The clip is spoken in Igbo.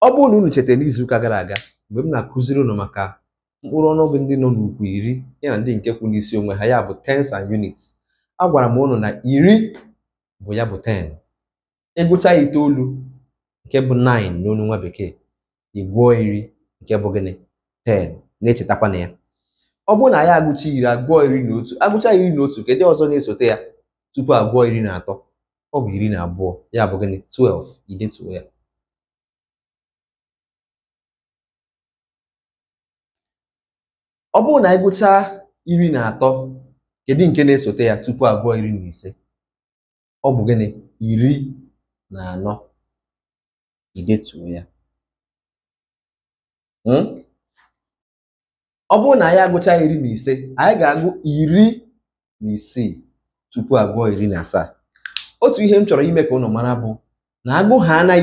Ọ bụrụ na unu chetara n'izuụka gara aga mgbe m na-akụziri unu maka mkpụrụ ọnụọgụ ndị nọ n'ukwu iri ya na ndị nke kwụ n'isi onwe ha, ya bụ tens and units, agwara m unu na iri bụ ya bụ 10. Ị gụchaa itoolu nke bụ 9 n'onu nwa bekee, ị gụọ iri nke bụ gịnị? 10. Na-echetakwa na ya. Ọ bụrụ na anyị agụcha iri, agụọ 11. Agụcha 11, kedu ọzọ na-esote ya tupu agụọ 13? Ọ bụ 12, ya bụ gịnị? 12. I detuo ya. Ọ bụrụ na anyị gụchaa 13, kedu nke na-esote ya tupu agụọ 15? Ọ bụ gịnị? 14. I detuo ya. Ọ bụrụ na anyị agụcha 15, anyị ga-agụ 16 tupu agụọ 17. Otu ihe m chọrọ ime ka unu mara bụ na agụ ha anaghị